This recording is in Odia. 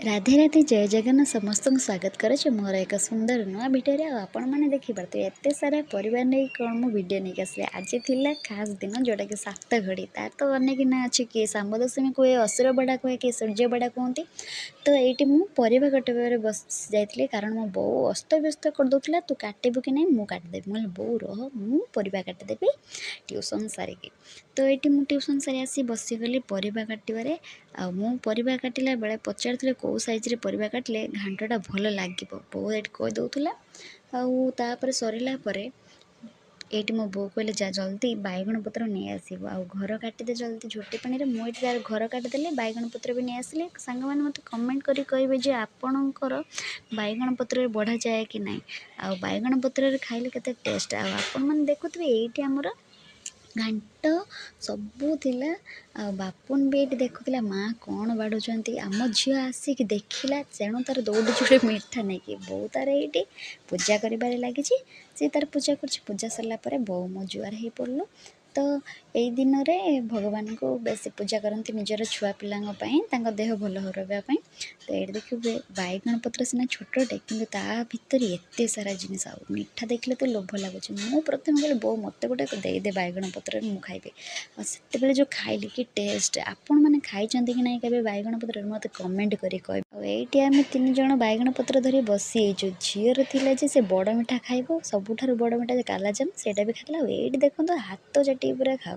ରାଧେ ରାଧେ, ଜୟ ଜଗନ୍ନାଥ। ସମସ୍ତଙ୍କୁ ସ୍ୱାଗତ କରୁଛି ମୋର ଏକ ସୁନ୍ଦର ନୂଆ ଭିଡ଼ିଓରେ। ଆଉ ଆପଣମାନେ ଦେଖିପାରୁଥିବେ, ଏତେ ସାରା ପରିବାର ନେଇ କ'ଣ ମୁଁ ଭିଡ଼ିଓ ନେଇକି ଆସିଲି। ଆଜି ଥିଲା ଖାସ୍ ଦିନ, ଯେଉଁଟାକି ସାତ ଘଡ଼ି। ତାର ତ ଅନେକ ନାଁ ଅଛି। କିଏ ଶାମ୍ବଦଶମୀ କୁହେ, ଅସୁର ବଡ଼ା କୁହେ, କିଏ ସୂର୍ଯ୍ୟ ବଡ଼ା କୁହନ୍ତି। ତ ଏଇଠି ମୁଁ ପରିବା କାଟିବାରେ ବସି ଯାଇଥିଲି, କାରଣ ମୋ ବୋଉ ଅସ୍ତବ୍ୟସ୍ତ କରିଦେଉଥିଲା, ତୁ କାଟିବୁ କି ନାହିଁ, ମୁଁ କାଟିଦେବି। ମୁଁ କହିଲି, ବୋଉ ରହ, ମୁଁ ପରିବା କାଟିଦେବି ଟ୍ୟୁସନ୍ ସାରିକି। ତ ଏଇଠି ମୁଁ ଟ୍ୟୁସନ୍ ସାରି ଆସି ବସିଗଲି ପରିବା କାଟିବାରେ। ଆଉ ମୁଁ ପରିବା କାଟିଲା ବେଳେ ପଚାରୁଥିଲି, କେଉଁ ସାଇଜ୍ରେ ପରିବା କାଟିଲେ ଘାଣ୍ଟଟା ଭଲ ଲାଗିବ। ବୋଉ ଏଇଠି କହିଦେଉଥିଲା। ଆଉ ତାପରେ ସରିଲା ପରେ ଏଇଠି ମୋ ବୋଉ କହିଲେ, ଯା ଜଲ୍ଦି ବାଇଗଣ ପତ୍ର ନେଇଆସିବ ଆଉ ଘର କାଟିଦେ ଜଲ୍ଦି ଝୋଟି ପାଣିରେ। ମୁଁ ଏଇଠି ତାର ଘର କାଟିଦେଲି, ବାଇଗଣ ପତ୍ର ବି ନେଇଆସିଲି। ସାଙ୍ଗମାନେ ମୋତେ କମେଣ୍ଟ କରି କହିବେ ଯେ ଆପଣଙ୍କର ବାଇଗଣ ପତ୍ରରେ ବଢ଼ାଯାଏ କି ନାହିଁ, ଆଉ ବାଇଗଣ ପତ୍ରରେ ଖାଇଲେ କେତେ ଟେଷ୍ଟ। ଆଉ ଆପଣମାନେ ଦେଖୁଥିବେ, ଏଇଠି ଆମର ଘାଣ୍ଟ ସବୁ ଥିଲା। ଆଉ ବାପୁନ ବି ଏଇଠି ଦେଖୁଥିଲା ମା କ'ଣ ବାଢ଼ୁଛନ୍ତି। ଆମ ଝିଅ ଆସିକି ଦେଖିଲା, ତେଣୁ ତାର ଦୌଡ଼ିଛି ଗୋଟେ ମିଠା ନେଇକି। ବୋଉ ତାର ଏଇଠି ପୂଜା କରିବାରେ ଲାଗିଛି, ସେ ତାର ପୂଜା କରୁଛି। ପୂଜା ସରିଲା ପରେ ବୋଉ ମୋ ଜୁଆର ହେଇ ପଡ଼ିଲୁ। ତ ଏଇ ଦିନରେ ଭଗବାନଙ୍କୁ ବେଶୀ ପୂଜା କରନ୍ତି ନିଜର ଛୁଆ ପିଲାଙ୍କ ପାଇଁ, ତାଙ୍କ ଦେହ ଭଲ ରହିବା ପାଇଁ। ତ ଏଇଠି ଦେଖିବେ, ବାଇଗଣ ପତ୍ର ସିନା ଛୋଟଟେ, କିନ୍ତୁ ତା ଭିତରେ ଏତେ ସାରା ଜିନିଷ। ଆଉ ମିଠା ଦେଖିଲେ ତ ଲୋଭ ଲାଗୁଛି। ମୁଁ ପ୍ରଥମେ କହିଲି, ବୋଉ ମୋତେ ଗୋଟେ ଦେଇଦେ ବାଇଗଣ ପତ୍ରରେ, ମୁଁ ଖାଇବି। ଆଉ ସେତେବେଳେ ଯେଉଁ ଖାଇଲି, କି ଟେଷ୍ଟ! ଆପଣମାନେ ଖାଇଛନ୍ତି କି ନାହିଁ କେବେ ବାଇଗଣ ପତ୍ରରେ, ମୋତେ କମେଣ୍ଟ କରି କହିବେ। ଆଉ ଏଇଠି ଆମେ ତିନି ଜଣ ବାଇଗଣ ପତ୍ର ଧରି ବସିଯାଇଛୁ। ଝିଅର ଥିଲା ଯେ ସେ ବଡ଼ ମିଠା ଖାଇବ, ସବୁଠାରୁ ବଡ଼ ମିଠା କାଲାଜାମ, ସେଇଟା ବି ଖାଇଲା। ଆଉ ଏଇଠି ଦେଖନ୍ତୁ, ହାତ ଚାଟିକି ପୁରା ଖାଉ।